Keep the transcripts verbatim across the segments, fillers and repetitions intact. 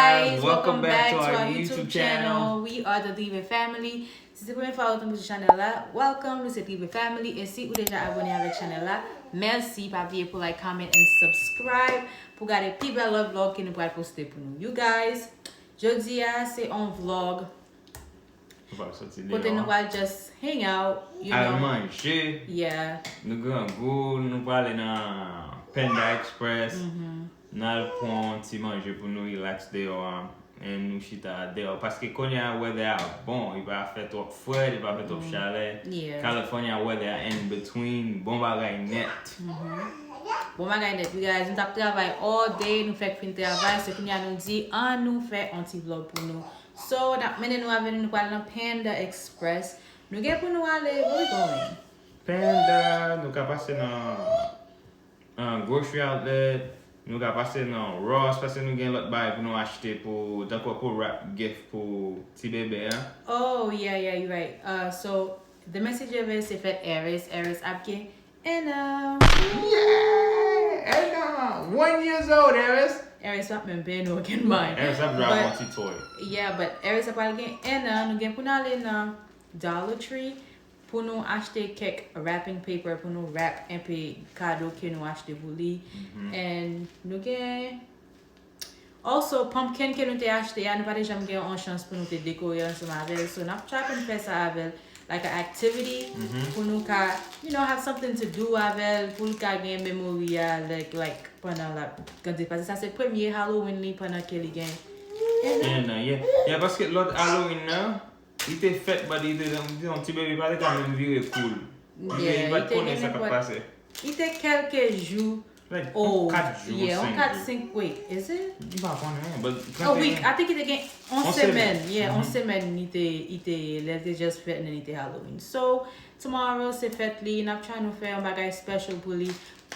Guys, welcome back to our YouTube channel. We are the Drive Family. Si se premye fwa ou tonbe sou chanèl la, welcome, nou se Drive Family. E si ou deja abòne avèk chanèl la, mèsi. Pa bliye pou like, comment and subscribe pou gade pi bèl lòt vlog ke nou pral poste pou nou. You guys, jodi a se on vlog Nou pral soti kote nou deyò. Pral just hang out, you Al know. Manje. Yeah. Nou grangou, nou prale nan Panda Express. N al pran yon ti manje pou nou relax deyò a. And nou chita deyò. Paske kounye a weather a bon. Li pa fè twòp frèt, li pa fè twòp chalè. Yeah. California weather a in between. Bon bagay nèt. Bon bagay nèt, you guys. Nou t ap travay all day, nou fèk fin travay. Se kounye a nou di, an nou fè yon ti vlog pou nou. So, n ap mennen nou avè nou, nou pral nan Panda Express. Nou gen pou nou ale, where we going? Panda, nou ka pase nan nan grocery outlet, nou ka pase nan Ross, paske nou gen lòt bagay pou nou achte pou, tankou pou wrap gift pou ti bebe a. Oh, yeah, yeah, you right. Uh, so, the message of it, se fèt Aris. Aris ap gen un an. Yeah! Un an! One years old, Aris! Aris ap menm peye nou okenn bagay. Aris ap drop yon ti toy. Yeah, but Aris ap pral gen un an, nou gen pou n ale nan Dollar Tree pou nou achte kèk wrapping paper pou nou wrap enpe kado ke nou achte pou li. And nou gen also pumpkin ke nou te achte a, nou pa te janm gen yon chans pou nou te dekore ansanm avè l. So n ap try pou n fè sa avè l, like an activity, pou nou ka, you know, have something to do avè l, pou l ka gen memory a, like, like pandan l ap grandi. Paske sa se premye Halloween li pandan ke li gen Un an, yeah. Yeah, paske lòt Halloween nan, li te fèt, but li te, li te yon ti bebe, li pa te ka menm vire kou l. Li te, li pa t konnen sa k ap pase. Li te kèlke jou Like, yon kat jou, yeah, yon senk kat jou. Senk, wait, is it? M pa konnen, but A week, I think li te gen yon Yon semèn, semèn. Yeah, yon semèn li te, li te, lè l te just fèt, and li te Halloween. So, tomorrow se fèt li, n ap try nou fè yon bagay special pou li.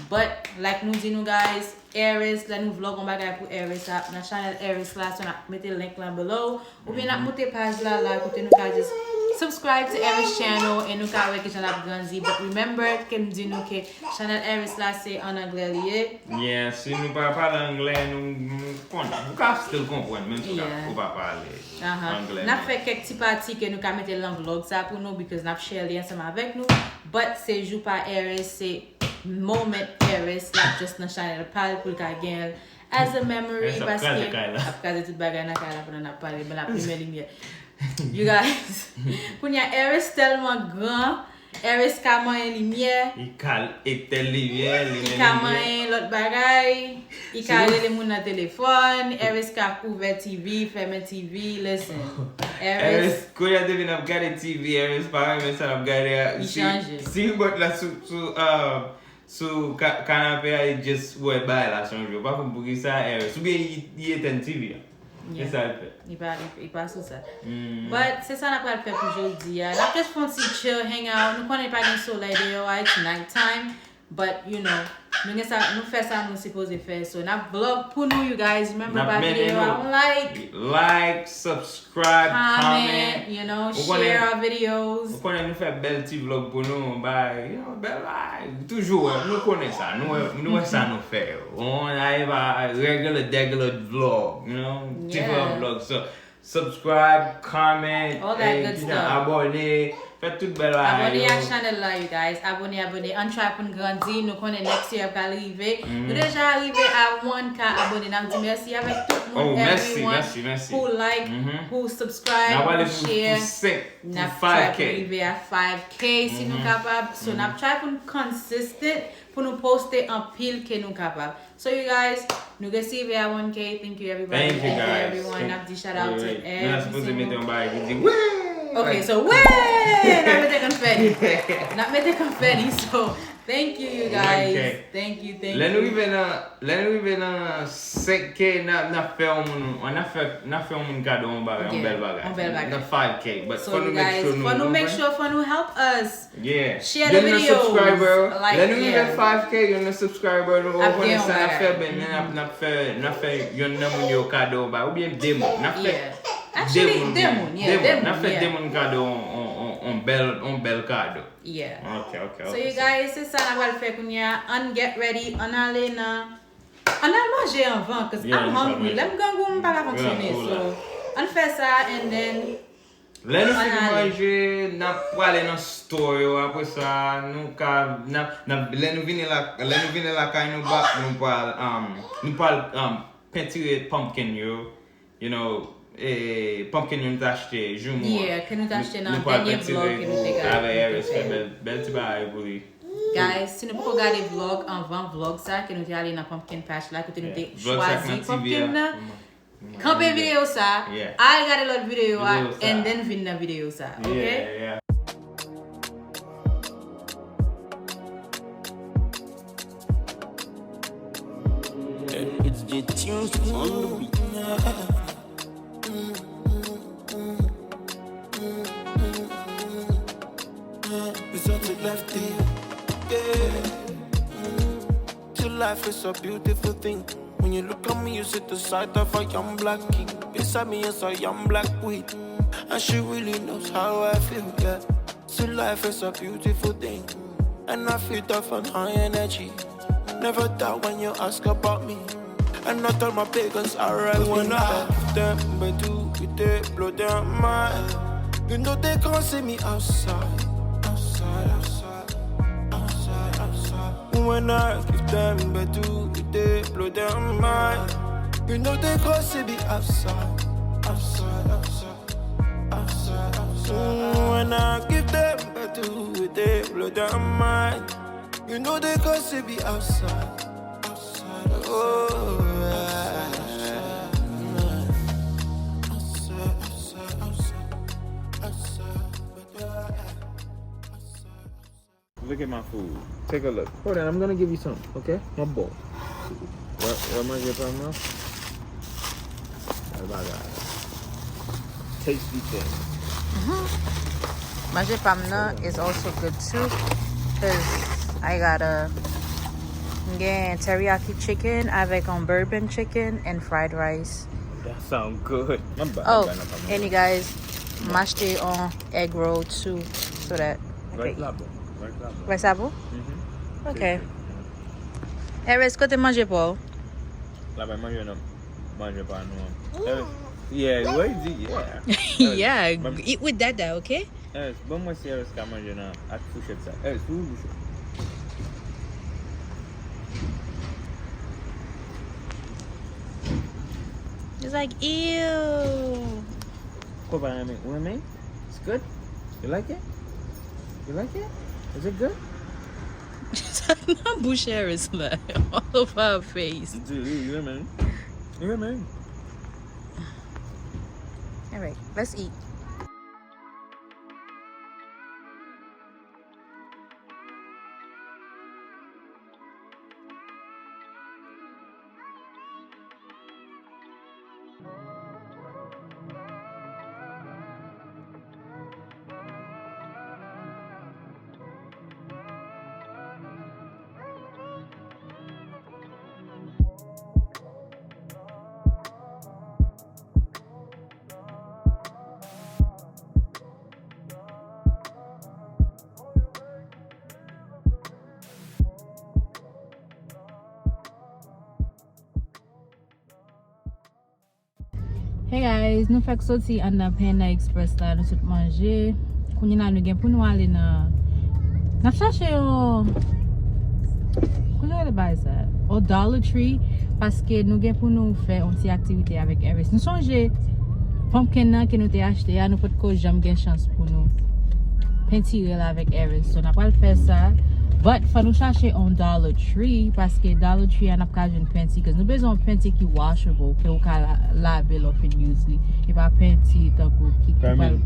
But, like nou di nou guys, Aris, lè nou vlog yon bagay pou Aris, ap nan channel Aris la, so n ap mete link lan below. Oubyen n ap moute paj la, la, kote nou ka just subscribe to Aris channel, e nou ka wè kijan l ap grandi. But remember, ke m di nou ke channel Aris la, se an anglè li ye. Yeah, si nou pa pale anglè, nou, nou konnen. Nou ka still konprann, menm si w ka- Yeah. ou pa pale Aha. anglè. N ap fè kèk ti pati ke nou ka mete lan vlog sa pou nou, because n ap share li ansanm avèk nou. But se jou pa Aris, se moment Aris, l ap just nan channel pa l pou l ka gen l as a memory, Aris ap paske kraze kay la. Ap kraze tout bagay nan kay la pandan n ap pale, men l ap limen limyè. You guys, kounye a Aris tèlman gran, Aris ka manyen limyè, Li ka etèn limyè, li li men ka limyè. Manyen lòt bagay, li ka rele moun nan telefòn, Aris ka ouvè T V, fèmen T V, listen. Aris, Aris, kounye a depi n ap gade T V, Aris pa renmen sa n ap gade a. Li Si- chanje. Si remote la sou, sou, uh, sou ka- kanape a, li just wè bagay la chanje. Ou pa konn poukisa, Aris. Oubyen li, li etèn T V a. Se Yeah. Sa l fè. Li pa, li, li pa sou sa. Mm. But se sa n ap pral fè pou jodi a. N ap just fè yon ti chill, hang out. Nou konnen pa gen solèy deyò a, it's night time. But, you know, nou gen sa, nou fè sa nou sipoze fè. So, n ap vlog pou nou, you guys. Remember, N ap pa mennen bliye nou. Like, Like, subscribe, comment, comment. You know, Ou konnen- share our videos. Ou konnen nou fè bèl ti vlog pou nou, bay, you know, bèl bagay. Toujou, wè, nou konnen sa. Nou wè, nou wè sa nou fè. On arrive à regular, degular vlog, you know, ti Yeah. vlog, vlog. So, subscribe, comment, All that eh, good ki stuff. Abòne, fè tout bèl bagay Abòne yo. Ak channel la, you guys. Abòne, abòne. Ann try pou n grandi. Nou konnen next year pral rive. Nou deja rive a one K abòne. N ap di mèsi avèk tout moun, Oh, mèsi, everyone, mèsi, mèsi. Who like, Mhm. Who subscribe, N ap who ale pou, share. Pou senk, N pou ap try five pou K. Rive a five K si nou kapab. So, n ap try pou n consistent, pou nou poste anpil ke nou kapab. So, you guys, nou resi rive a one K. Thank you, everybody. Thank you, guys. Everyone. N ap di shout out to Wait, wait. Nou la sipoze mete everyone. Yon bagay ki di, wee! Ok, Like, so, wee! N ap mete konfèti. N ap mete konfèti. So, thank you, you guys. One K. Thank you, thank you. Lè nou rive nan, lè nou rive nan senk K, n ap, n ap fè yon moun, n ap fè, n ap fè yon moun kado yon bagay, yon Yeah, bèl bagay. Yon bèl bagay. Nan five K, but So, fò you nou make guys, sure nou, fò nou nou make konn- sure, fò nou help us. Yeah. Share the Youn nan videos. Subscriber, Like, lè nou rive yeah. five K, youn nan subscriber nou, Ap ou konnen gen sa yon n ap fè, bagay. Ben, men n ap, n ap fè, n ap fè youn nan moun yo kado ba, oubyen de moun. N ap fè Yeah. Actually, de moun, yeah, de moun, N ap fè yeah. De moun kado yon, yon, yon, yon bèl, yon bèl kado. Yeah. Ok, ok, ok. So, you guys, se sa n ap pral fè kounye a. Ann get ready, ann ale nan Ann al manje anvan, cause I'm hungry. Lè m grangou, m pa ka fonksyone. So, ann fè sa, and then, lè nou fini manje, n ap prale nan store yo. Apre sa, nou ka, n ap, n ap, lè nou vini la, lè nou vini lakay nou, ba, nou pral, um, nou pral, um, pentire pumpkin yo. You know, eh, pumpkin yo nou te achte, joumou an. Yeah, ke nou te achte nan dènye vlog ke nou te gade. Avèk Eris fè bèl, bèl ti bagay pou li. Guys, si nou poko gade vlog anvan vlog sa, ke nou te ale nan pumpkin patch la, kote nou te chwazi pumpkin nan, kanpe videyo sa, al gade lòt videyo a, and then vin nan videyo sa, ok? It's J Tunes on the beat. It's such a lefty. Yeah. To life is a beautiful thing. When you look at me, you see the sight of a young black king. Beside me is a young black queen. And she really knows how I feel, yeah. See, life is a beautiful thing, and I feed off on high energy. Never doubt when you ask about me, and I tell my pagans, alright, when I give them bedu, we dey blow their mind. You know they can't see me outside, outside, outside, outside, outside. When I give them bedu, we dey blow their mind. You know they can't see me outside, outside, outside. When I give them bedu, they blow their mind. You know they go see me outside. Outside, outside, outside, outside. Outside, outside, outside, outside. Look at my food. Take a look. Hold on, I'm gonna give you some, okay? My boy. Wè, wè manje pa m nan. Bèl bagay. Tasty thing. Manje pa m nan is also good too, 'cause I got a, m gen teriyaki chicken avèk yon bourbon chicken and fried rice. That sound good. And you guys, m achte yon egg roll too, so that, okay. Rice la bon. Rice la bon. Rice la bon? Ok. Eris, kote manje pa w? La bay manje nan manje pa nou an. Eris, yeah, wè di, yeah. Yeah, eat with dada, ok? Eris, ban mwen si Eris ka manje nan ak fouchèt sa. Eris, ouvri bouch ou. It's like, ew. Ou pa renmen? Ou renmen? It's good? You like it? You like it? Is it good? Sa nan bouch Eris la. All over her face. You do, you renmen? You renmen? All right, let's eat. Hey guys, nou fèk soti anndan Panda Express la, nou sot manje. Kounye la nou gen pou nou ale nan, n ap chache yon, kounye rele bagay sa? Yon Dollar Tree, paske nou gen pou nou fè yon ti aktivite avèk Eris. Nou sonje pumpkin nan ke nou te achte a, nou potko janm gen chans pou nou pentire l avèk Eris. So, n ap pral fè sa. But, fò nou chache yon Dollar Tree, paske Dollar Tree a n ap ka jwenn penti, 'cause nou bezwen yon penti ki washable, ke ou ka la-, lave lè w fin use li. E pa penti tankou ki, ki pral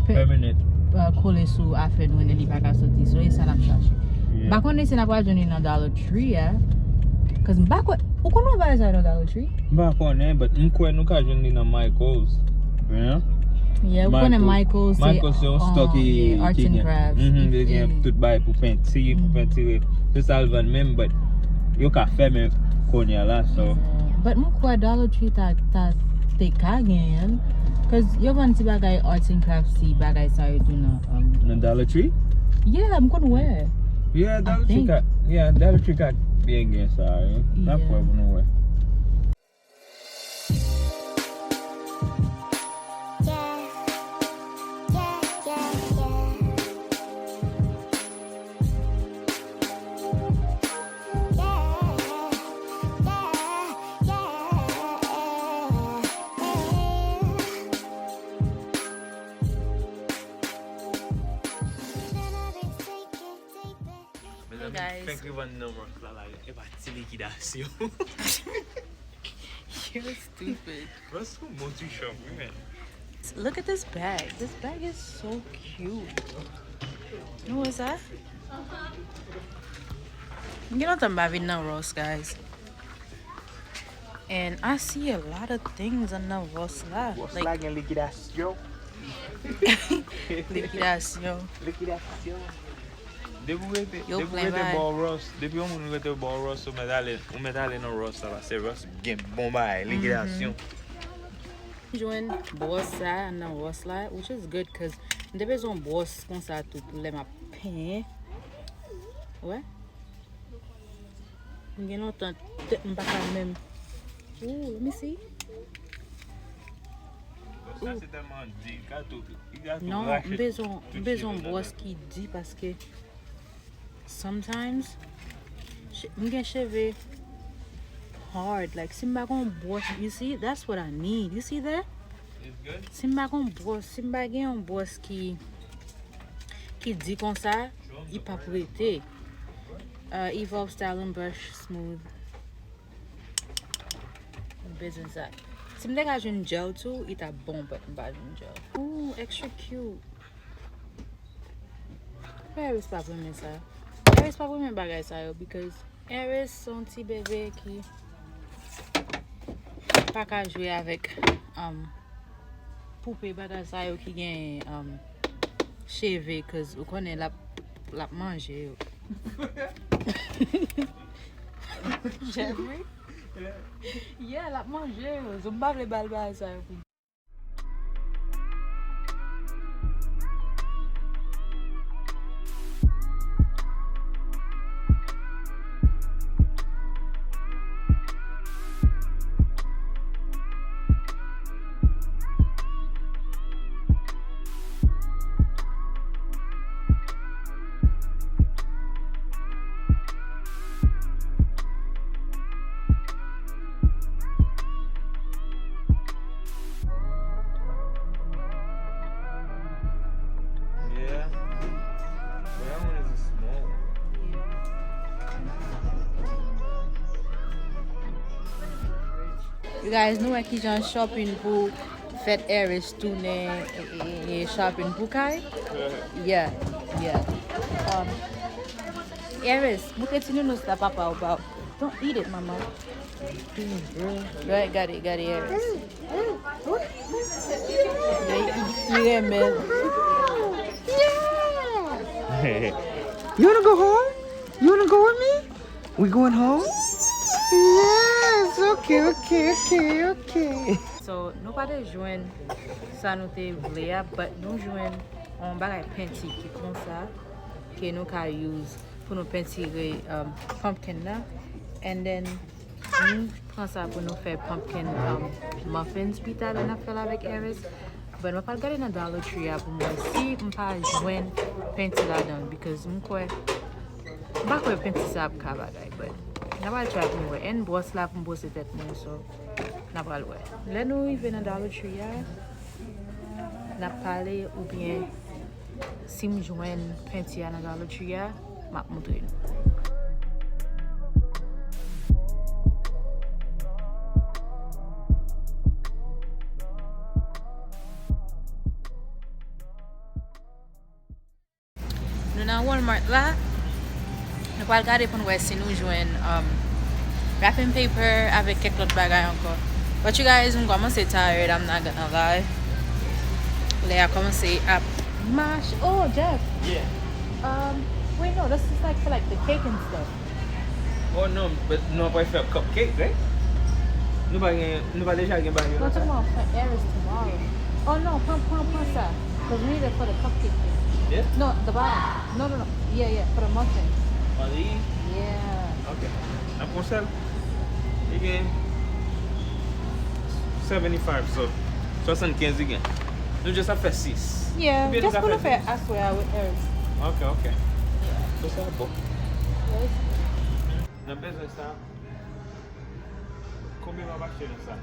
pe-, uh, kole sou afè nou, epi li pa ka soti. So, e sa n ap chache. M pa konnen si n ap pral jwenn li nan Dollar Tree a. 'Cause m pa kwè, ou konn wè bagay sa yo nan Dollar Tree? M pa konnen, but m kwè nou ka jwenn li nan Michaels. Yeah, ou konnen Michaels se, Michaels se yon store ki, ki gen, mhm, li gen tout bagay pou penti, pou pentire. Se sa l vann menm, but yo ka fèmen kounye a la, so. But m kwè Dollar Tree ta, ta te ka genyen l. 'Cause yo vann ti bagay arts and crafts, ti bagay sa yo tou nan, um, nan Dollar Tree? Yeah, m konn wè. Yeah, Dollar Tree ka, yeah, Dollar Tree ka Byen gen sa, wi. N ap wè pou nou wè. Mezanmi, guys. Fenk rive nan Ross la, la, e pa ti likidasyon. You're stupid. Ross, yon bon ti chanm, wi, men. Look at this bag. This bag is so cute. Nou wè sa? M gen lontan m pa vin nan Ross, guys. And I see a lot of things anndan Ross la. Ross la gen likidasyon. Likidasyon. Likidasyon. Depi w rete, depi w rete bò Ross, depi yon moun rete bò Ross, ou mèt ale, ou mèt ale nan Ross la, paske Ross gen bon bagay, likidasyon. Jwenn bwòs sa nan Ross la, which is good, 'cause m te bezwen yon bwòs konsa tou pou lè m ap penyen. Wè. M gen lontan tèt m pa ka menm. Ooh, let me see. Sa se tèlman di, li ka tou, li ka tou rache tout cheve. Non, m bezwen, m bezwen yon bwòs ki di paske sometimes m gen cheve hard. Like, si m pa gen yon bwòs, you see, that's what I need. You see that? Si m pa gen yon bwòs, si m pa gen yon bwòs ki, ki di konsa, li p ap rete. Uh, Evolve Styling Brush Smooth. M bezwen sa. Si m te ka jwenn gel tou, li t ap bon, but m pa jwenn gel. Ooh, extra cute. Paris p ap renmen sa. Paris p ap renmen bagay sa yo, because Eris se yon ti bebe ki pa ka jwe avèk, um, poupe bagay sa yo ki gen, um, cheve, 'cause ou konnen l ap, l ap manje yo. Jeffrey? Yeah, l ap manje yo. So, m pa vle ba l bagay sa yo pou Yeah. But that one is a small one. You guys, nou wè kijan shopping pou fèt Eris tounen, e, e, e, shopping pou kay. Yeah, yeah. Um, Eris, moute ti nounous la papa ou ba w. Don't eat it, mama. Right, gade, gade, Eris. Li, li, li renmen. You wanna go home? You wanna go with me? We going home? Yes, okay, okay, okay, okay. So, nou pa te jwenn sa nou te vle a, but nou jwenn yon bagay penti ki konsa, ke nou ka use pou nou pentire, um, pumpkin nan. And then, nou pran sa pou nou fè pumpkin, um, muffins pita lè n ap fè l avèk Eris. But mwen pral gade nan Dollar Tree a pou m wè si m pa jwenn penti ladan l, because m kwè, m pa kwè penti sa ap ka bagay, but n a pral try pou m wè. And bwòs la pou m bwose tèt mwen, so n a pral wè. Lè nou rive nan Dollar Tree a, n ap pale oubyen si m jwenn penti a nan Dollar Tree a, m ap montre nou. Nou nan Walmart la. Nou pral gade pou n wè si nou jwenn, um, wrapping paper avèk kèk lòt bagay ankò. But you guys, m kòmanse tired, I'm not gonna lie. Lè a kòmanse ap mache. Oh, Jeff. Yeah. Um, wait, no, this is, like, for, like, the cake and stuff. Oh, non, but nou pral fè cupcake, right? Nou pa gen, nou pa deja gen bagay yo la? Non, sèlman for Eris tomorrow. Oh, no, pran, pran, pran sa. 'Cause we need it for the cupcake thing. This? No, the bottom. No, no, no. Yeah, yeah, for the muffin. Oh, these? Yeah. Okay. N ap pran sèl. Li gen seventy-five, so, swasannkenz li gen. Nou just ap fè sis. Yeah, just pou nou fè aswè a with Eric. Ok, ok. So, sa bon. N ap bezwen sa. Konbyen m ap achte nan sa?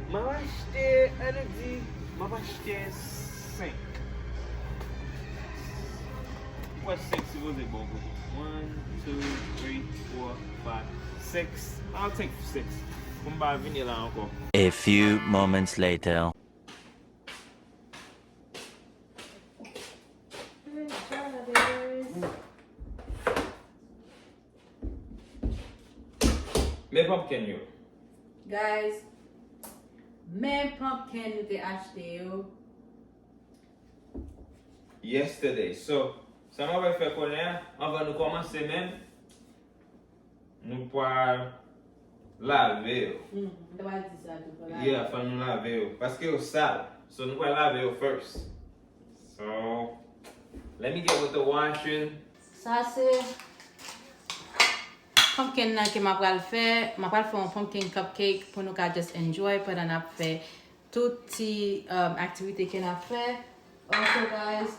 M ap achte, ann nou di, m ap achte senk. M kwè senk sipoze bon pou nou. One, two, three, four, five, six. I'll take six. Pou m pa vini la ankò. A few moments later. Men pumpkin yo. Guys, men pumpkin nou te achte yo. Yesterday. So, sa mwen pral fè kounye a, anvan nou kòmanse menm, nou pral lave yo. Mm, mwen te pral di sa tou, fò lave. Yeah, fò nou lave yo. Paske yo sal. So, nou pral lave yo first. So, let me get with the washing. Sa se pumpkin nan ke m ap pral fè. M ap pral fè yon pumpkin cupcake pou nou ka just enjoy pandan n ap fè tout ti, um, aktivite ke n ap fè. Also, guys,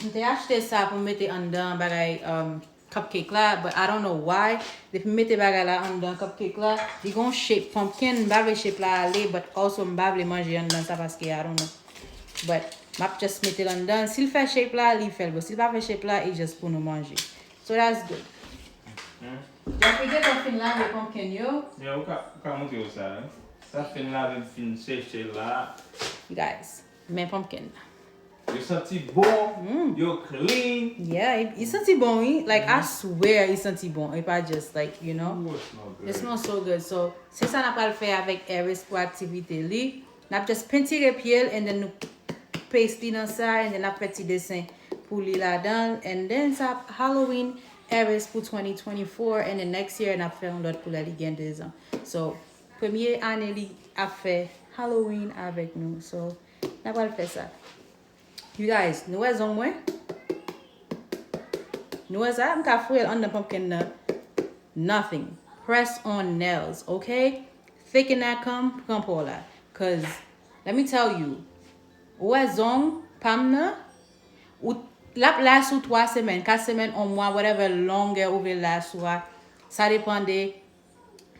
m te achte sa pou m mete anndan bagay, um, cupcake la, but I don't know why. Depi m mete bagay la anndan cupcake la, li gon shape pumpkin, m pa vle shape la ale, but also m pa vle manje anndan sa paske I don't know. But m ap just mete l anndan. Si l fè shape la, li fè l, but si l pa fè shape la, e just pou nou manje. So that's good. Hmm. Jeffrey gentan fin lave pumpkin yo. Yeah, ou ka, ou ka montre yo sa, hein? Sa fin lave, fin seche la. You guys, men pumpkin nan. Yo santi bon, mm, yo clean. Yeah, e, e santi bon, wi. Like, I swear, e santi bon. E pa just, like, you know. Ooh, it smell good. It smells so good. So, se sa n ap pral fè avèk Eris pou aktivite li. N ap just pentire pye l, and then nou paste li nan sa, and then n ap fè ti desen pou li ladan l, and then sa ap Halloween Eris pou twenty twenty-four, and then next year n ap fè yon lòt koulè, li gen dezan. So, premye ane li ap fè Halloween avèk nou. So, n ap pral fè sa. You guys, nou wè zong mwen? Nou wè sa? M ka foure l anndan pumpkin nan. Nothing. Press on nails, ok? Thicken that cum, pran pa w la. 'Cause, let me tell you, ou wè zong pa m nan, ou, l ap last ou twa semèn, kat semèn, yon mwa, whatever longè ou vle last ou a. Sa depann de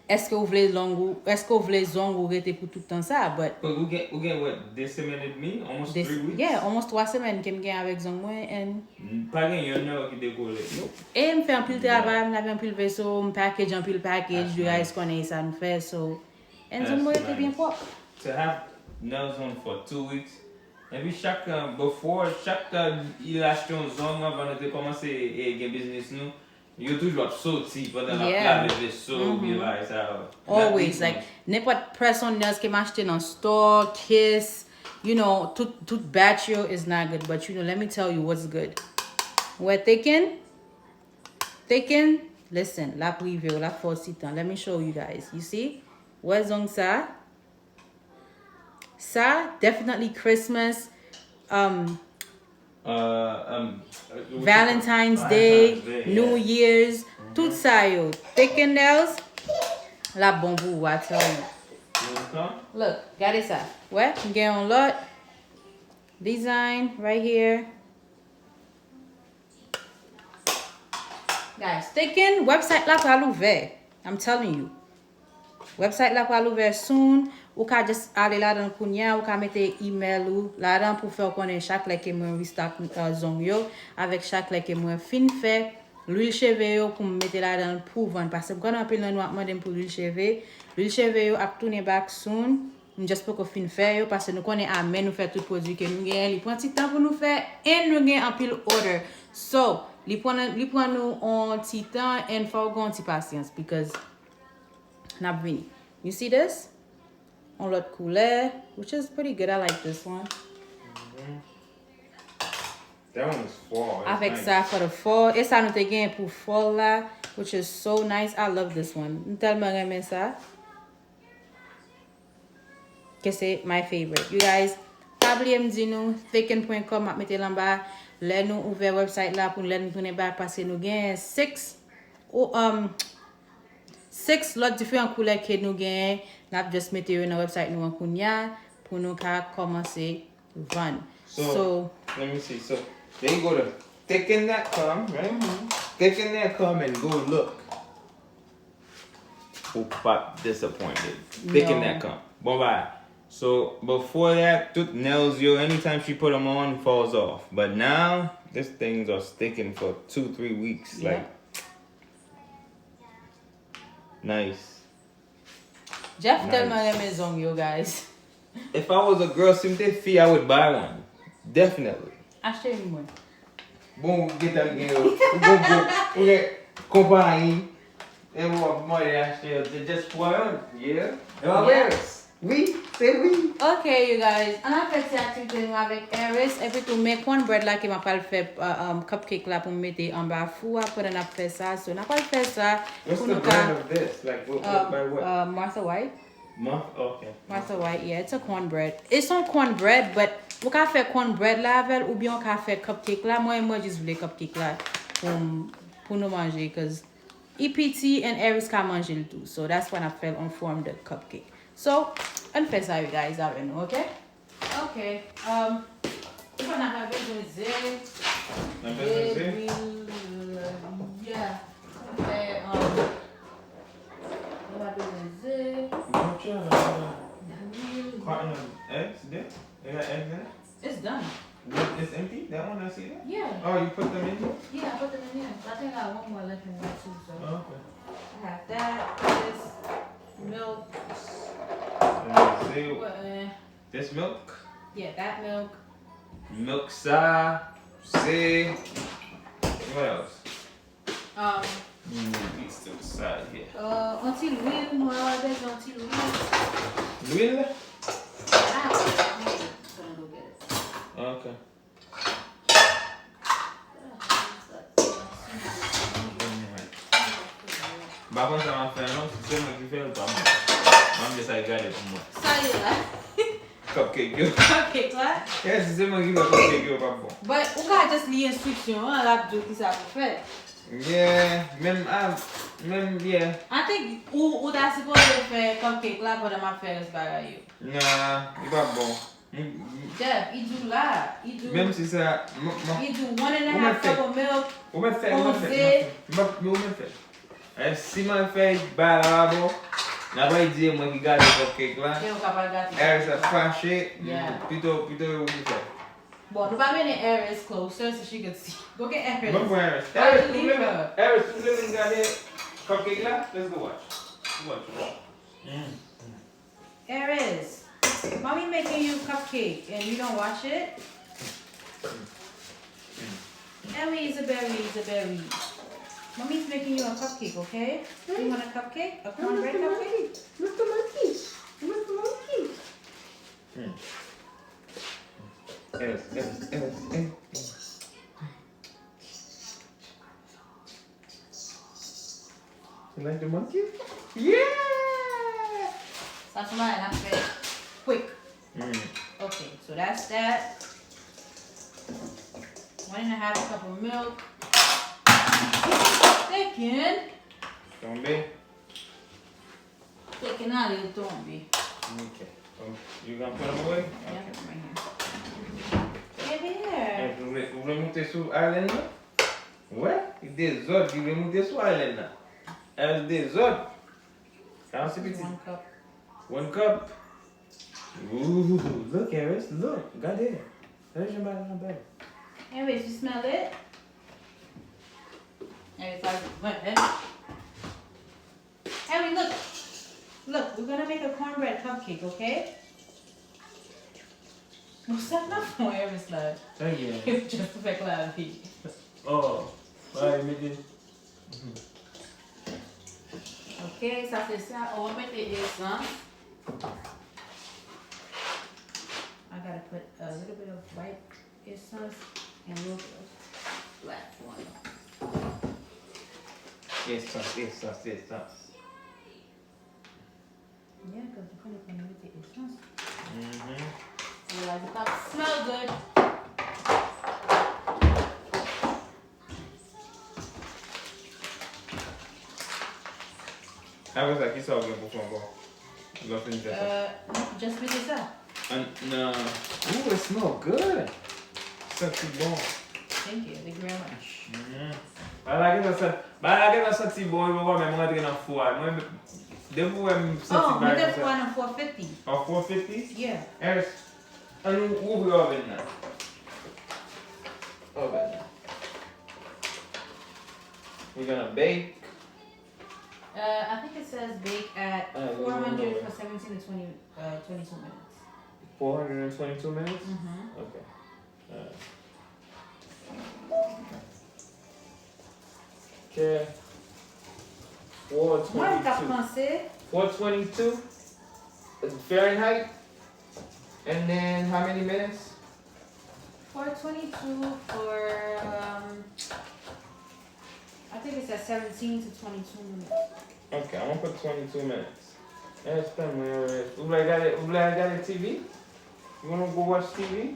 èske ou vle long ou, èske ou vle zong ou rete pou tout tan sa, but But ou gen, ou gen, what, de semèn edmi? Almost three weeks? Yeah, almost twa semèn ke m gen avèk zong mwen, and M pa gen yonn nan yo ki dekole. Nope. E m fè anpil travay, m lave anpil veso, m package anpil package, you guys konnen sa nou fè, so, and zong mwen rete byen pwòp. To have nails on for two weeks. Epi chak, uh, before, chak, uh, il achte yon zong anvan nou te kòmanse, e, gen biznis nou, yo toujou ap soti pandan l ap lave veso, oubyen bagay sa yo. Always, like, nenpòt press on nails ke m achte nan store, Kiss, you know, tout, tout batch yo is not good, but you know, let me tell you what's good. Wè Thicken, Thicken, listen, l ap rive w, l ap fè w sitan. Let me show you guys. You see? Wè zong sa? Sa, definitely Christmas, um, Valentine's Day, New Year's, tout sa yo. Thicken nails, l ap bon pou ou, I tell you. Look, gade sa. Wè, m gen yon lòt design right here. Guys, Thicken, website la pral ouvè. I'm telling you. Website la pral ouvè soon. Ou ka just ale ladan l kounye a, ou ka mete email ou ladan pou fè w konnen chak lè ke mwen restock, uh, zong yo, avèk chak lè ke mwen fin fè lwil cheve yo pou m mete ladan l pou vann. Paske m konnen anpil nan nou ap mande m pou lwil cheve. Lwil cheve yo ap tounen back soon. M just poko fin fè yo, paske nou konnen a men nou fè tout pwodui ke nou genyen. Li pran ti tan pou nou fè, and nou gen anpil order. So, li pran, li pran nou on ti tan, and fò w gen on ti pasyans, because n ap vini. You see this? On lòt koulè, which is pretty good. I like this one. That one is fall. It's nice. Avèk sa for the fall. E sa nou te gen pou fall la, which is so nice. I love this one. M tèlman renmen sa. Ke se my favorite. You guys, pa bliye m di nou, thicken point com, m ap mete l anba. Lè nou ouvè website la pou lè nou tounen back, paske nou gen six, ou, um, six lòt diferan koulè ke nou genyen, n ap just mete yo nan website nou an kounye a pou nou ka kòmanse vann. So, so, let me see. So, they go to thinking that come, right? Thinking that come and go look. Ou pap disappointed. Thinking that come. Bon, bye. So, before that, tout nails yo, anytime she put them on, falls off. But now, these things are sticking for two, three weeks. Like, nice. Jeff tèlman renmen zong yo, guys. If I was a girl, si m te fi, I would buy one. Definitely. Achte youn mwen. Bon, ou gentan gen yo. Ou gen bon, ou gen konpayi. E w ap mande achte yo. Se just pou yon, yeah. E w ap Yes. Wi, se wi. Ok, you guys. Ann ap fè ti aktivite nou avèk Eris. Epi tou, men cornbread la ke m ap pral fè, uh, um, cupcake la pou m mete anba fou a pandan n ap fè sa. So, n ap pral fè sa What's pou the nou ka brand of this? Like, what, what, uh, by what? Uh, Martha White. Month? Okay. Martha White, yeah, it's a cornbread. It's on cornbread, but ou ka fè cornbread la avè l, oubyen ou ka fè cupcake la. Mwen, mwen jis vle cupcake la pou, pou nou manje, cause E P T and Eris ka manje l tou. So, that's why n ap fè l on form de cupcake. So, ann fè sa, you guys, avè nou, ok? Ok. Um, nou konn ap bezwen ze, N ap bezwen ze? Dwil, yeah. Fè, um, nou ap bezwen ze, Bon, tja, la, la. Dwil. Carton of eggs there? They got eggs in it? It's done. What, it's empty? That one, I see that? Yeah. Oh, you put them in here? Yeah, I put them in here. I think I got one more left in there too, so. Oh, okay. I have that, this milk. And zero. What, uh, This milk? Yeah, that milk. Milk sa, se, what else? Um, Mm, these to the side here. Uh, on ti lwil, mwen bezwen on ti lwil. Lwil? Ah, I'm gonna go get it. Okay. M pa konn sa m ap fè non, si se mwen ki fè l, pa bon. M ap lese sa gade pou mwen. Sa ye la? Cupcake yo. Cupcake la? Yeah, si se mwen ki fè cupcake yo, pa bon. But ou ka just li enstriksyon an, l ap di w kisa pou fè. Yeah, menm, ah, menm, yeah. I think ou, ou ta sipoze fè cupcake la pandan m ap fè rès bagay yo. Nah, li pa bon. Jeff, li di w la, li di w, Menm si sa, m, m, li di w one and a half cup of milk, ou mèt fè, ou mèt fè, ou mèt fè, m ap, ou mèt fè. Eh, si m al fè bagay la pa bon, n ap di e mwen ki gate cupcake la. E ou ka pa gate. Eris ap fache, Yeah. pito, pito ou ki fè. Bon, nou pa mennen Eris closer so she could see. Go get Eris. Bon, bon, Eris. Why Eris, you ou leave vle, her? Eris, ou vle vin gade cupcake la? Let's go watch. Watch. Mm. Eris, mommy making you cupcake and you don't watch it? Eris, Eris, Eris. Mommy's making you a cupcake, okay? You want a cupcake? A cornbread cupcake? Mister Monkey. Mister Monkey. Hmm. Eris, Eris, Eris, Eris. You like the monkey? Yeah! Sa se yon bagay n ap fè quick. Mm. Okay, so that's that. One and a half cup of milk. Taking. Tonbe. Taking ale tonbe. Okay. So, you gonna put them away? Yeah, okay. Right here. Baby, here. Eh, ou vle, ou vle monte sou island nan? Wè, li dezòd, li vle monte sou island nan. Eris dezòd. Sa yon ti pitit. One cup. One cup. Ooh, look, Eris, look. Gade. Gade jan bagay lan bèl. Eris, you smell it? Eris, like, what? Eris, look. Look, we're gonna make a cornbread cupcake, okay? Bon, sa k nan fon Eris la? Sa k gen? Just fèk lavi. Oh, bagay mete. Ok, sa se sa. Ou mete esans. I gotta put a little bit of white essence and a little bit of black oil. Esans, esans, esans. Yeah, 'cause you kinda gonna mete esans. Mm-hmm. Otherwise, it got smell good. Apre sa, kisa w gen pou fè ankò? Lè w fin fè sa. Uh, no, just mete sa. An, nan. Ooh, it smell good. Santi bon. Thank you. Thank you very much. Mm. Bagay la gentan santi, bagay la gentan santi bon, e poko menm rantre nan fou a. Mwen, depi w wè m santi Oh, bagay mete sa. Fou a nan four fifty. An four fifty? Yeah. Yes. An nou ouvri oven nan. Oven nan. We're gonna bake. Uh, I think it says bake at Ah, four hundred for seventeen to twenty, uh, twenty-two minutes. Four hundred and twenty-two minutes? Mm-hmm. Okay. Alright. Okay. Mwen, m ka four twenty-two. Panse. four twenty-two Fahrenheit. And then how many minutes? Four twenty-two for, um, I think it's at seventeen to twenty-two minutes. Okay, I'm gonna put twenty-two minutes. Yes, mwen, ou vle gade, ou vle gade T V? You wanna go watch T V?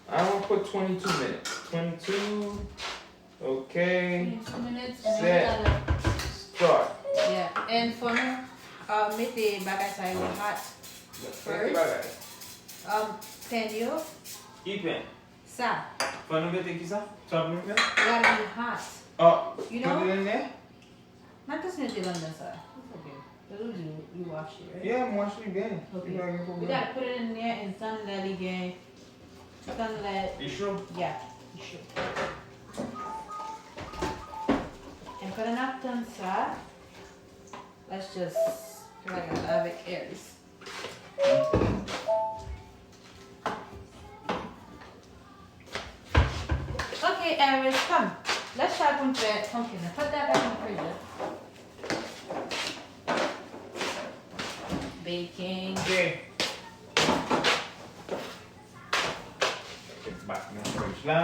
I'm gonna put twenty-two minutes. Twenty-two. Okay. Twenty-two minutes and Set. then we gotta, Start. yeah. And for now, uh, mete bagay sa yo hot Every first. Bagay. Um, pen yo, Ki pen? Sa. Fò nou mete kisa? Sa pou nou fè? It gotta be hot. Oh, You know? Put it in there? Not just mete l anndan sa. It's okay. Cause you, you wash it, right? Yeah, m wash li byen. Okay. Li pa gen We pwoblèm. Gotta put it in there and tann lè li gen, tann lè, Li cho? Yeah, li cho. And pandan n ap tann sa, let's just fè bagay la avèk Aries. Ok, Aries, come. Let's try pou n fè pumpkin nan. Put that back in the fridge. Baking. Ok. Mete back nan fridge la.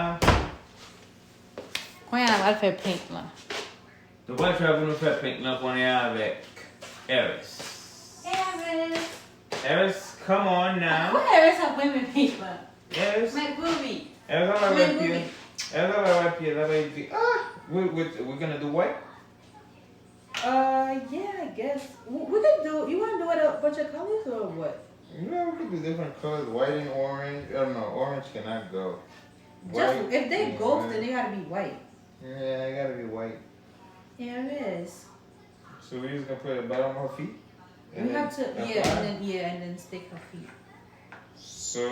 Kounye a n ap al fè pink lan. Nou pral try pou nou fè pink lan kounye a avèk Aries. Aries. Aries, come on now. Why Aries ap renmen pink lan? Aries. My booby. Aries, ap My wè pye. booby. Aries, ap wè pye. L ap di, ah, we, we, we gonna do what? Uh, yeah, I guess. We, we could do, you wanna do it a bunch of colors or what? Yeah, we could do different colors. White and orange. Oh no, orange cannot go. Just, White if they and gold, red. Then they gotta be white. Yeah, it gotta be white. Aries. So we just gonna put it bottom of her feet? We have to, yeah, and then, yeah, and then stick her feet. So,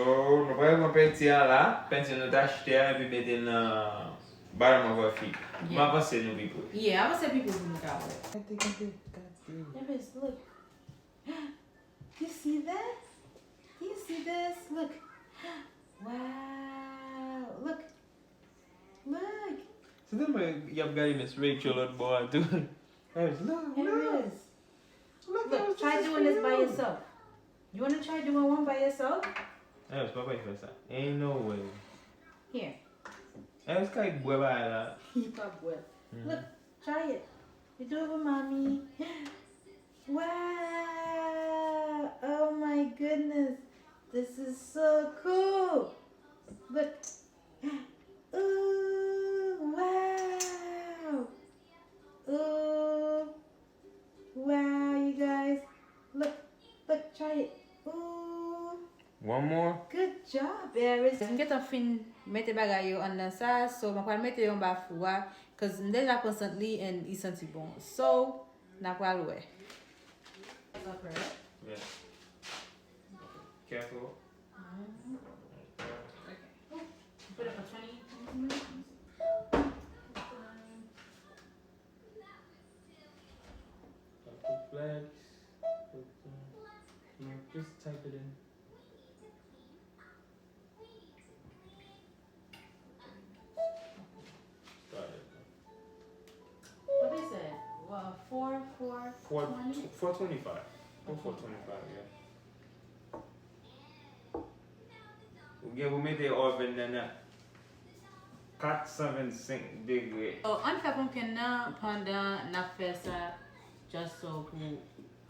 nou pral pran penti a la, penti nou t achte a, epi mete l nan bottom of her feet. Mwen panse nou pi pre. Yeah, I would say people from the cowboy. Aries, look. You see that? You see this? Look. Wow. Look. Look. Se tèlman y ap gade Miss Rachel lòt bò a tou. Aries, look, look. Aries. Look, Look, Aries, try this is doing this for by you. Yourself. You wanna try doing one by yourself? Aries, papa, you fè sa. Ain't no way. Here. Aries, kay bwè bagay la. He got what? Look, try it. You do it with mommy. Wow! Oh my goodness. This is so cool. Look. Ooh, wow. Ooh. Wow, you guys. Look. Look, try it. Ooh. One more. Good job, Aries. M gentan fin mete bagay yo anndan sa, so mwen pral mete yo anba fou a, cause m deja pran sant li and li santi bon. So, n a pral wè. Yeah. Careful. Okay. Put it for twenty minutes. Put flex. Put, uh, yeah, just type it in. Start it. What they said? Well, four, four, Four, twenty? four twenty-five. Go four twenty-five, yeah. Ou gen pou mete oven nan nan kat san vennsenk degre. So, ann fè pumpkin nan pandan n ap fè sa, just so pou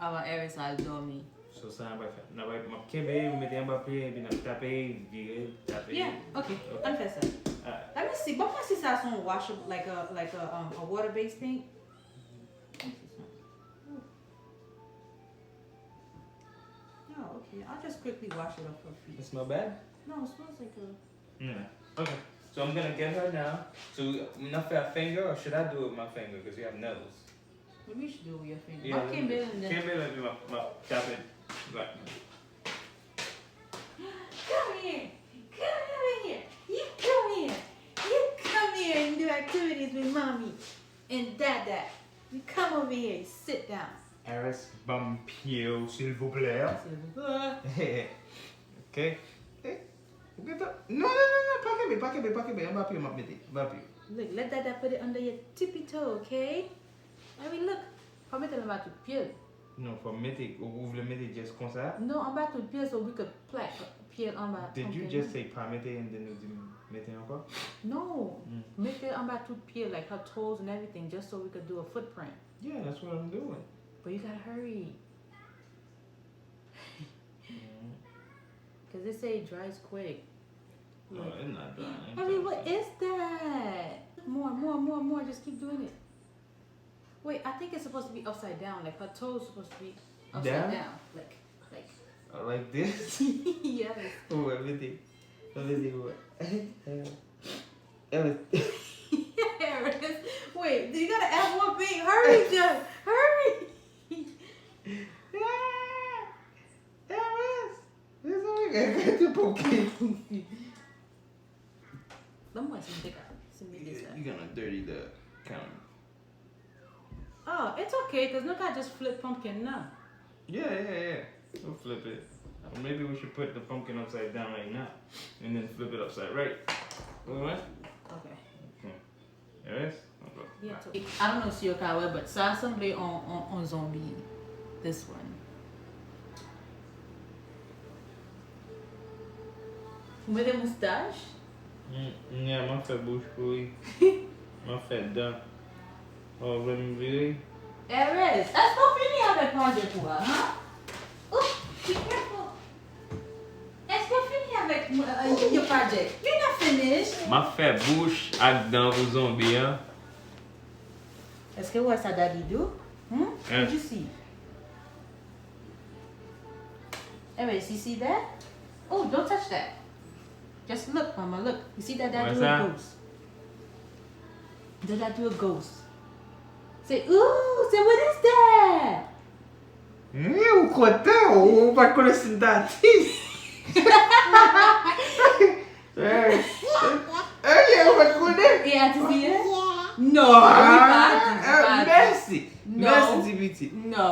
avan Aries al dòmi. So sa n ap fè. N ap, m ap kenbe, m mete anba pye, epi n ap tape, vire, tape. Yeah, ok, ann fè sa. Alright. Let me see, ban m wè si sa se yon washable, like a, like a, um, a water based thing. Let me see something. Yeah, I'll just quickly wash it off her feet. It smell bad? No, it smells like a. Yeah. Okay. So I'm gonna get her now. So we, I'm not fair finger, or should I do it with my finger? Because we have nails. Maybe you should do it with your finger. Yeah, Why can't Bill and then. Can't Bill and my, my tap it. Right. Come here. Come over here. You come here. You come here and do activities with mommy and dada. You come over here and sit down. Eris, ban m pye w, silvouplè. Silvouplè. Ok. Eh, ou gentan. Non, non, non, non, pa kenbe, pa kenbe, pa kenbe. Anba pye w m ap mete. Anba pye w. Look, let dada put it under your tippy toe, okay? I mean, look. Pa mete l anba tout pye l. Non, fò m mete, ou, ou vle mete just konsa? Non, anba tout pye l, so we could plak pye l anba. Did you just say pa mete and then ou di m mete ankò? No. Mm. Mete l anba tout pye l, like her toes and everything, just so we could do a footprint. Yeah, that's what I'm doing. But you gotta hurry. Mm. Because they say it dries quick. No, Like, it's not drying. I mean, what is that? More, more, more, more. Just keep doing it. Wait, I think it's supposed to be upside down. Like her toes supposed to be upside Down? Down. Like, like. Oh, like this? Yes. Oh, everything. Everything. Everything. Eris. Wait, you gotta add more paint. Hurry, Jeff. Hurry. Eris, this is what we got to pumpkin. Ban m wè si m te ka, si m mete sa. You're gonna dirty the counter. Oh, it's okay, cause nou ka just flip pumpkin nan. Yeah, yeah, yeah. We'll flip it. Or maybe we should put the pumpkin upside down right now and then flip it upside right. What? Okay. Eris? Okay. Yeah, so, I don't know si yo ka wè, but sa sanble on, on, on zonbi. This one. Ou mete moustach? Mm, yeah, m ap fè bouch pou li. M ap fè dan. Ou vle m vire? Eris, èske w fini avèk project ou a, huh? Ooh, be careful. Èske w fini avèk uh, your project? You're not finished. M ap fè bouch ak dan pou zonbi an. Èske w wè sa daddy do? Hmm? Eh. Did you see? Eris, you see that? Oh, don't touch that. Just look, mama, look. You see that dad What's do a that? Ghost? Dada do a ghost. Say, ooh, say, what is that? Wi, ou kontan, ou pa t konnen si m t atis. Earlier, ou pa t konnen. E atis li ye? No, li pa atis, li pa atis. Mèsi. No. Mèsi, ti pitit. No.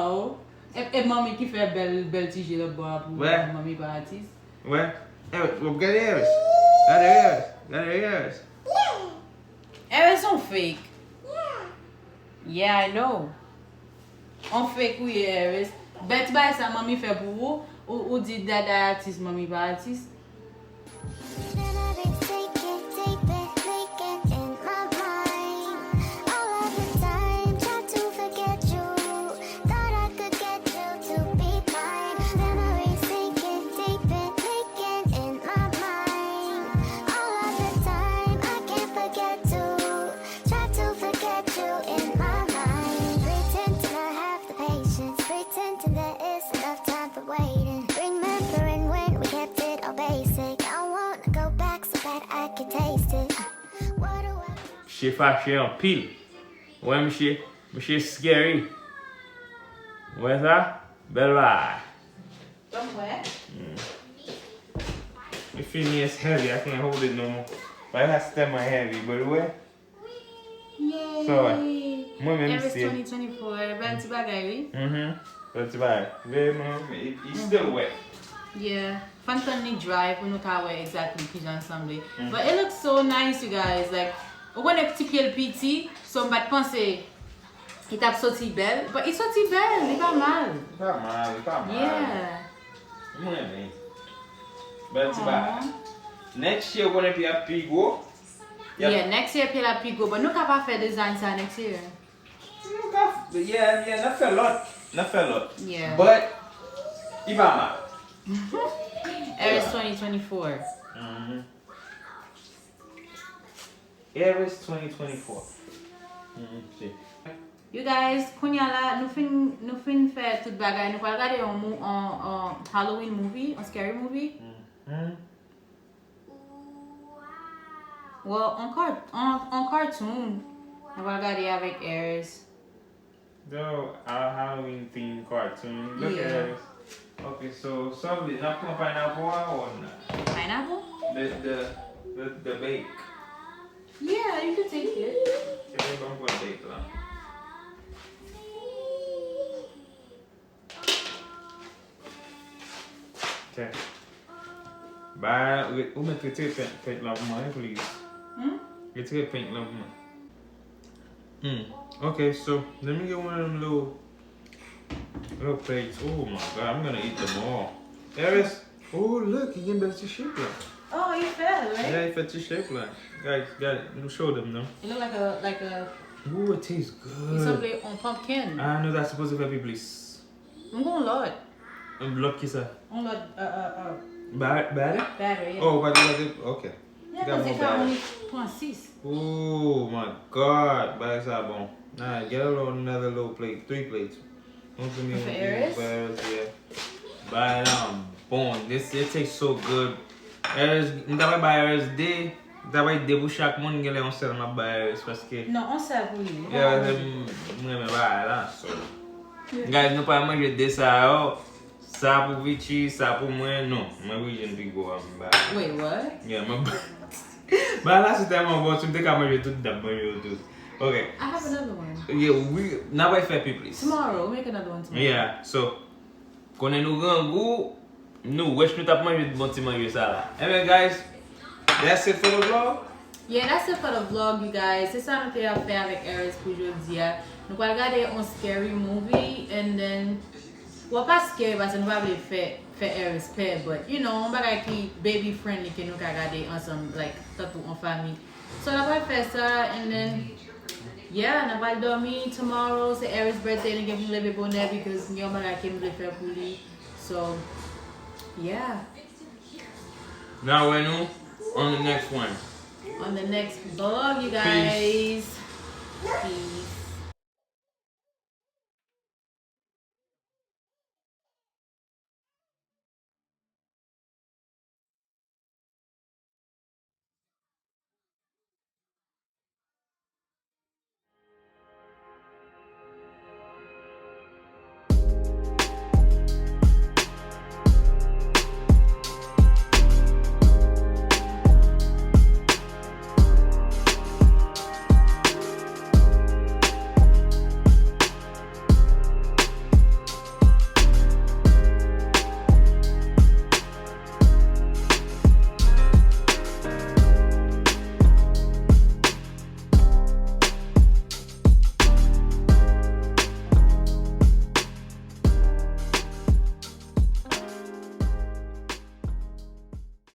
E, e manmi ki fè bèl, bèl ti je lòt bò a pou Wè. Manmi pa atis. Wè. Eris, w ap gade Eris. Gade Eris. Gade Eris. Eris on fake. Yeah, I know. On fake ou ye, Eris. Bèl ti bagay sa manmi fè pou ou, ou, ou di dada atis, manmi pa atis. Memories sinking deep and leaking in my mind. All of the time, try to forget you. Thought I could get you to be mine. Memories sinking deep and leaking in my mind. All of the time, I can't forget to. Try to forget you in my mind. Pretend to not have the patience. Pretend that there is enough time for waiting. Remembering when we kept it all basic. I wanna go back so bad I can taste it. What do I Misye fache anpil. Wè misye, misye scary. Wè sa? Bèl bagay. Don't wè. It feel me, it's heavy. I can't hold it no more. But that's still my heavy, but wè. Yay! So, wè. Mwen menm Eris se twenty twenty-four, bèl ti bagay, wi. Mhm. But ti bagay. Veye mwen, it, it still wet. Yeah. Fò n tann li dry pou nou ka wè exactly kijan l sanble. But it looks so nice, you guys. Like, ou konnen ti pye l piti, so m pa t panse li t ap soti bèl. But li soti bèl, li pa mal. Li pa mal, li pa mal. Yeah. Mwen renmen. Bèl ti bagay. Next year, ou konnen pye ap pi gwo. Yep. Yeah, next year pye l ap pi gwo. But nou ka pa fè design sa next year. Nou ka, yeah, yeah, n ap fè lòt. N ap fè lòt. Yeah. But, li pa mal. Eris twenty twenty-four. Mhm. Eris twenty twenty-four. Mhm, si. You guys, kounye a la, nou fin, nou fin fè tout bagay. Nou pral gade yon, mo- yon, yon Halloween movie, yon scary movie. Mhm. Well, on, car, on, on cartoon. Nou pral gade avèk Eris. Yo, a Halloween themed cartoon. Look at Yeah. this. Okay, so, Sovli, n ap pran pineapple a ou n? Pineapple? The, the, the, the bake. Yeah, you can take it. Se te ban pran bake la. Okay. Ba, re- ou mèt retire pen, pen lan pou mwen, wi, please. Hmm? Retire pen lan pou mwen. Hmm. Okay, so, let me get one of them little, little plates. Oh my God, I'm gonna eat them all. Eris, oh, look, li gen bèl ti shape la. Oh, you fell, right? Yeah, li fè ti shape la. Guys, guys, show them, no? It look like a, like a, Ooh, it tastes li good. Sanble on pumpkin. Ah, nou ta sipoze fè pi plis. M gon lòt. Lòt ki sa? On lòt, uh, uh, uh, Ba- Batter? Batter, yeah. Oh, batter, batter. Okay. Yeah, cause it can only pran sis. Oh my God, bagay sa bon. Nah, get a little, another little plate, three plates. One for me, For one for you, Eris? For Eris, yeah. Bagay la bon. This, it tastes so good. Eris, m ta pral bay Eris de, m ta bay de pou chak moun, genlè yon sèl m ap bay Eris paske Non, on sèl pou li. Yeah, m m renmen bagay la, so. Guys, nou pral manje de sa yo. Sa pou Vichy, sa pou mwen, non. Mwen Virgin pi gwo a, m ba. Wait, what? Yeah, mwen ba. Bagay la se tèlman bon, si m te ka manje tout, m t ap manje yo tout. Ok. I have another one. Yeah, we, n ap fè pi plis. Tomorrow, we'll make another one tomorrow. Yeah, so, konnen nou grangou, nou wèch nou t ap manje bon ti manje sa la. Anyway, guys, that's it for the vlog. Yeah, that's it for the vlog, you guys. Se sa nou te ap fè avèk Eris pou jodi a. Nou pral gade on scary movie, and then, well, pa scary, paske nou pa vle fè, fè Eris pè, but, you know, on bagay ki baby friendly ke nou ka gade ansanm, like, tankou an fanmi. So, n ap fè sa, and then, yeah, n ap al dòmi tomorrow. Se Eris birthday, nou gen pou nou leve bonè, because gen yon bagay ke m vle fè pou li. So, yeah. N a wè nou on the next one. On the next vlog, you guys. Peace.